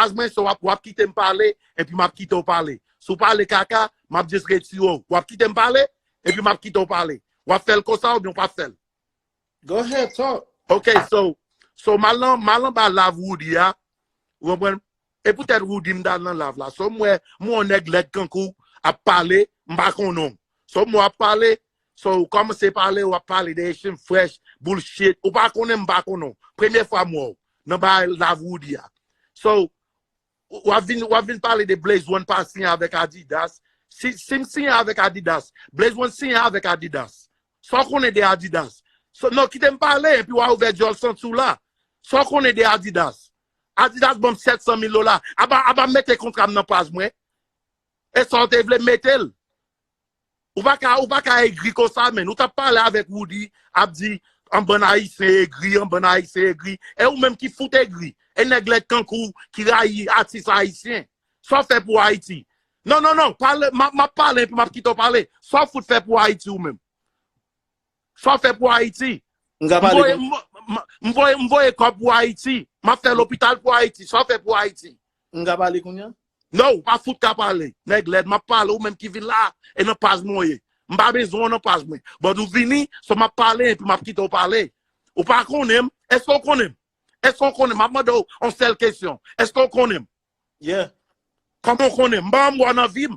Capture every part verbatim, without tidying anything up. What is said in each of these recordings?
paz mwen, so w ap, w ap kite m pale, epi m ap kite w pale. Si w pale kaka, m ap just retire w. W ap kite m pale, epi m ap kite w pale. W ap fè l konsa oubyen w p ap fè l? Go ahead, talk. Ok, so, so m al nan, m al anba live Roody a, ou konprann? E poutèt Roody m t al nan live la. So m wè, m wè yon nèg lèd kankou ap pale, m pa konnen w. So m wè w ap pale, so ou kòmanse pale, w ap pale de Haitian Fresh, bullshit, ou pa konnen m, m pa konnen w. Premye fwa m wè w nan bay live Roody a. So, w ap vin, w ap vin pale de Blaze One pa siyen avèk Adidas. Si, si m siyen avèk Adidas, Blaze One siyen avèk Adidas. Sa w konnen de Adidas? So, non, kite m pale, epi w a ouvè djòl santi w la. Sa w konnen de Adidas? Adidas ban m sèt san mil dola. Aba, aba mete kontra m nan paj mwen. E sa w te vle mete l? Ou pa ka, ou pa ka egri konsa, menn. Ou t ap pale avèk Roody, ap di, an bann Ayisyen egri, an bann Ayisyen egri. E ou menm ki fout egri. E nèg lèd kankou ki rayi atis ayisyen. Sa w fè pou Ayiti? Non, non, non. Pale, m ap, m ap pale, epi m ap kite w pale. Sa w fout fè pou Ayiti ou menm? Sa w fè pou Ayiti? M ka M pale voye, kounye m, m, m voye, m voye kòb pou Ayiti. M ap fè lopital pou Ayiti. Sa w fè pou Ayiti? M ka pale kounye a? Non, ou pa fout ka pale. Nèg lèd, m ap pale, ou menm ki vin la, e nan paj mwen w ye. M pa bezwen w nan paj mwen. But ou vini, so m ap pale, epi m ap kite w pale. Ou pa konnen m? Èske w konnen m? Èske w konnen m? M ap mande w yon sèl kesyon. Èske w konnen m? Yeah. Kòman w konnen m? M pa janm wè w nan vi m.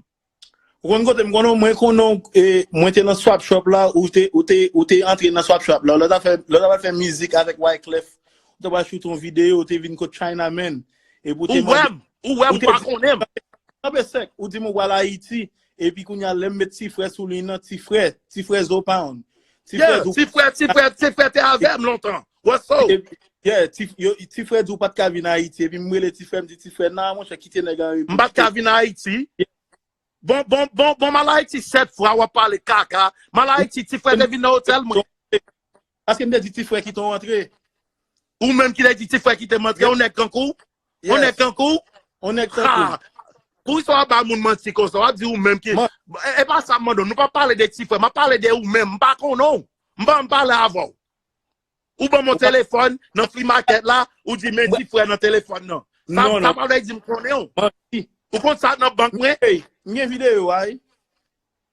Ou konn kote m konnen w? Mwen konnen w, e, mwen te nan Swap Shop la, ou te, ou te, ou te antre nan Swap Shop la. Lè w t ap fè, lè w t ap fè mizik avèk Wyclef, ou te pral choute yon videyo, ou te vin kot China Man. Epi ou te Ou wè mande, m, ou wè m, ou ou te pa di, konnen m. Kanpe sèk, ou di m ou pral Ayiti, epi kounye a lè m met ti frè sou liy nan, ti frè, ti frè Zo Pound. Ti frè Yeah, Zo ti frè, ti frè, ti frè te avè m lontan. What's up? Epi, yeah, ti, yo, ti frè di ou pa t ka vin Ayiti, epi m rele ti frè, m di, "Ti frè, nan, monchè, kite nèg an repo." M pa t ka vin Ayiti. Bon, bon, bon, bon, m al Ayiti sèt fwa, w ap pale kaka. M al Ayiti, ti frè te vin nan otèl mwen. Paske m te di ti frè kite w antre. Ou menm ki te di ti frè kite m antre, yon nèg kankou? Yon nèg Yes. kankou? Yon nèg kankou. Ha! Poukisa w ap ba moun manti konsa? W ap di ou menm ki Man- E, e pa sa m mande w. Nou pa pale de ti frè. M ap pale de ou menm. M pa konnen w. M pa janm pale avè w. Ou ban m yon Ou pa telefòn nan flea market la, ou di men Bra- ti frè nan telefòn nan. Sa, Non, sa non. pa vle di m konnen w. Manti. Ou konn sa k nan bank mwen? Hey, m gen videyo a, wi.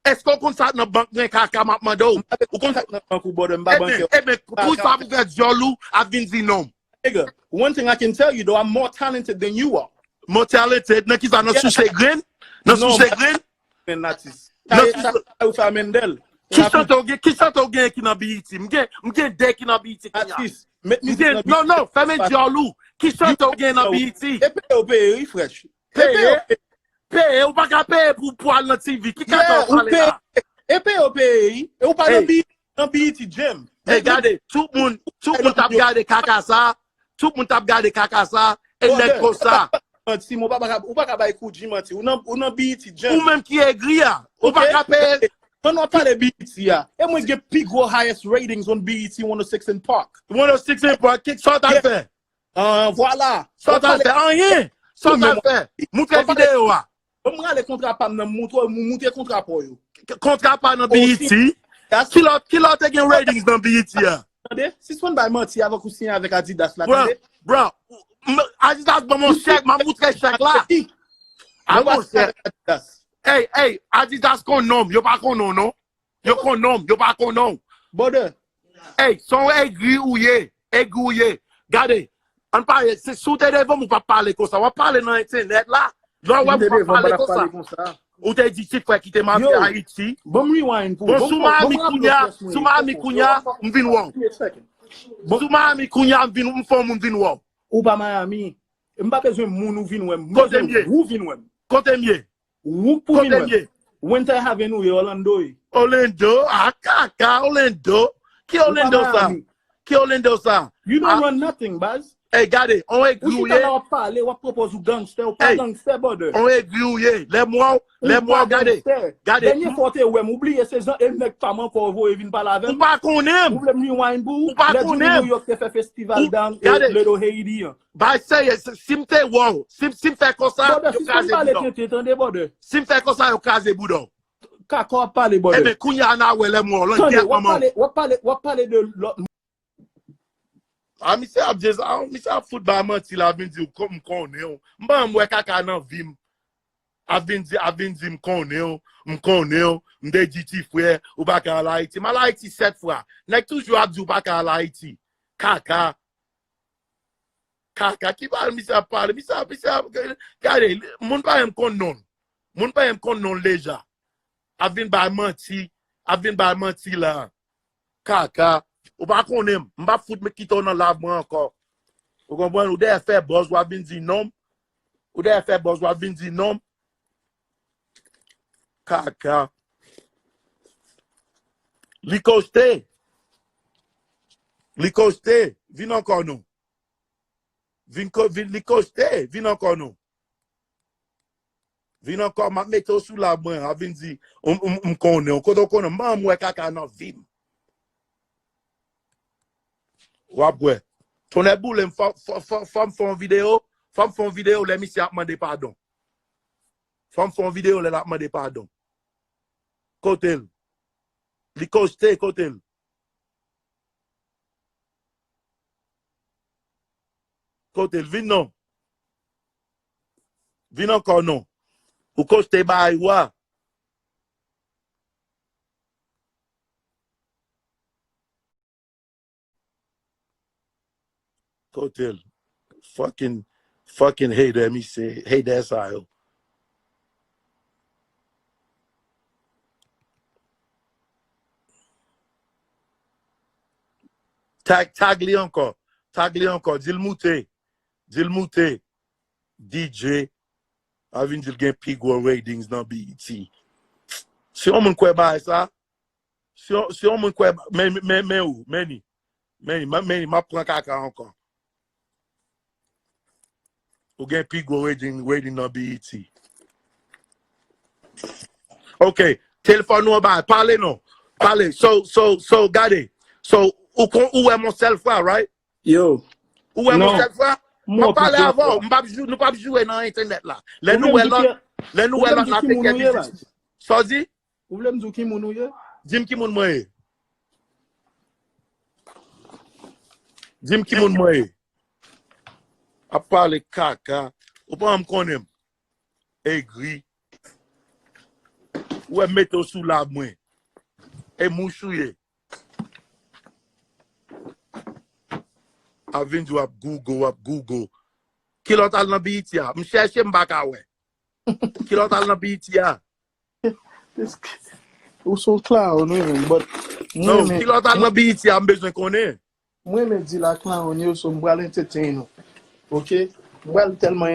Èske w konn sa k nan bank mwen, kaka, m ap mande w? M pa Ou konn sa k nan bank ou, brother, m pa Eben, bankè. eben, Kaka. Poukisa w ap ouvè djòl ou ap vin di non? Nigga, one thing I can tell you though, I'm more talented than you are. More talented? Nan kisa? Nan Yeah. souse grenn? Nan Non, souse m pa grenn? grenn atis. Nan Taye, souse taye ou fè a Mendel. Ki chante w gen, ki chante w gen ki nan B E T? M gen, m gen de ki nan B E T kounye a. Atis. Met M mizik gen, nan non, B E T. non, fèmen djòl ou. Ki chante w gen nan B E T? E peye w peye, wi, fresh. E peye w Peye? peye. Peye, ou pa ka peye pou, pou al nan T V. Ki kaka Yeah, w ou pale peye. la? E peye w peye, wi. E ou pa nan Hey. B E T, nan B E T, Jim. Hey, Met gade, tout moun, tout Hey, moun t ap yo. gade kaka sa. Tout moun t ap gade kaka sa. E Brother, nèg konsa. Manti, ou pa, pa ka, ou pa ka bay Koudji manti. Ou nan, ou nan B E T, Jim. Ou menm ki egri a. Ou pa Ok? ka peye. Ann nou pale B E T a. E mwen gen pi gwo highest ratings on B E T one oh six and Park. One oh six and Park, ki sa w t al Yeah. fè? Ah, vwala. Sa w t al fè? Anyen. Sa w t al fè? Moutre videyo a. Ban m rale kontra pa m nan, moutre, mou-, moutre kontra pa w yo. K-, kontra pa nan Oh, B E T? si. That's Ki lòt, ki lòt te gen ratings nan B E T a? Tande? Sispann bay manti avèk ou siyen avèk Adidas la, Bro, tande? bro, m-, Adidas ban m yon chèk, m a moutre chèk la. Wi. A Mwen pa monchè. siyen avèk Adidas. Hey, hey, Adidas konn non m, yo pa konn non, non. Yo konn non m, yo pa konn non. Brother. Hey, se yon egri ou ye, egri ou ye. Gade, ann pale, se, si w te devan m, ou p ap pale konsa. W ap pale nan entènèt la. Lè w wè m, ou p ap pale konsa. Ou te di ti frè kite m antre Ayiti. Ban m rewind pou ou. Bon, sou Miami kounye a, sou Miami kounye a, m vin wè w. Sou Miami kounye a, m vin, m fè yon moun vin wè w. Ou pa Miami. M pa bezwen moun ou vin wè m. M Kote m bezwen ye? Ou vin wè m. Kote m ye? Ou pou vin Kote m wè m. ye? Winter Haven ou ye, Orlando ye. Orlando? A kaka, Orlando. Ki Ou pa Orlando sa? Miami. Ki Orlando sa? You don't Ah. run nothing, baz. Hey, gade, on egri Ou ou chita ye. la w ap pale, w ap pwopoze ou gangster, ou pa Hey. gangster, brother. On egri ou ye. Lè m wè w, Ou lè m wè pa w, gade. gangster. Gade. Dènye fwa w te wè m, ou bliye se jan e nèg pa m ankò voye vin pale avè m. Ou pa konnen m. Ou vle m rewind pou ou? Ou pa Lè konnen Jimmy m. New York te fè festival Ou, down, gade. e, Little Haiti an. Bay serye, si, si m te wè w, si, si m fè konsa, Brother, yo sispann kraze pale bouda w. tenten, tande, brother. Si m fè konsa, yo kraze bouda w. Kaka w ap pale, brother. Eben, kounye a n a wè lè m wè w, lan Tande, gyèt w ap manman w. pale, w ap pale, w ap pale de lòt. A, misye ap di sa, misye ap fout bay manti la, vin di, "Ou kon-, m konnen w." M pa janm wè kaka nan vi m. Ap vin di, ap vin di, "M konnen w, m konnen w, m te di ti frè, ou pa ka al Ayiti." M al Ayiti sèt fwa. Nèg toujou ap di, "Ou pa ka al Ayiti." Kaka. Kaka, ki pale misye ap pale? Misye ap, misye ap, gade, moun pa menm konn non l. Moun pa menm konn non l deja. Ap vin bay manti, ap vin bay manti la. Kaka, ou pa konnen m. M pa fout m kite w nan live mwen ankò. Ou konprann? Ou dèyè fè buzz, w ap vin di non m. Ou dèyè fè buzz, w ap vin di non m. Kaka. Li koste. Li koste. Vin ankò non. Vin ko-, vin, li koste. Vin ankò non. Vin ankò, m ap mete w sou live mwen, ap vin di, "M, m, m konnen w." Kote w konnen m? M pa janm wè kaka nan vi m. W ap wè. Tonnè boule m, fò, fò, fò, fò m fè yon videyo, fò m fè yon videyo lè misye ap mande padon. Fò m fè yon videyo lè l ap mande padon. Kote l? Li koste, kote l? Kote l? Vin non. Vin ankò non. Ou koste bay ou a. Kote l? Fucking, fucking hater, misye, hater sa yo. Tag, tag li ankò. Tag li ankò. Di l moute. Di l moute. D J. A vin di l gen pi gwo ratings nan B E T. Si yon moun kwè bagay sa, si yon, si yon moun kwè, men, men, men ou, men ni. Men ni, men, men ni, m ap pran kaka ankò. Ou gen pi gwo rating, rating nan B E T. Ok, telefòn ou anba, pale non. Pale, so, so, so, gade. So, ou kon, ou wè m yon sèl fwa, right? Yo. Ou wè m yon sèl fwa? M ap pale avè w, m p ap jou-, nou p ap joure nan entènèt la. Lè nou wè lòt, lè nou wè lòt la te gen biznis. Sa w di? Ou vle m di w ki moun ou ye? Di m ki moun mwen ye. Di m ki moun mwen ye. Ap pale kaka. Ou pa janm konnen m. Egri. Ou wè m mete w sou live mwen. E mouch ou ye. Ap vin di w ap Google, w ap Google. Kilòt al nan B E T a? M chèche, m pa ka wè. Kilòt al nan B E T a? Ou se yon clown, wi, men, but mwen renmen. Non, kilòt al nan B E T a, m bezwen konnen. Mwen renmen di la clown yo, so m pral entertain ou. Ok? M pral tèlman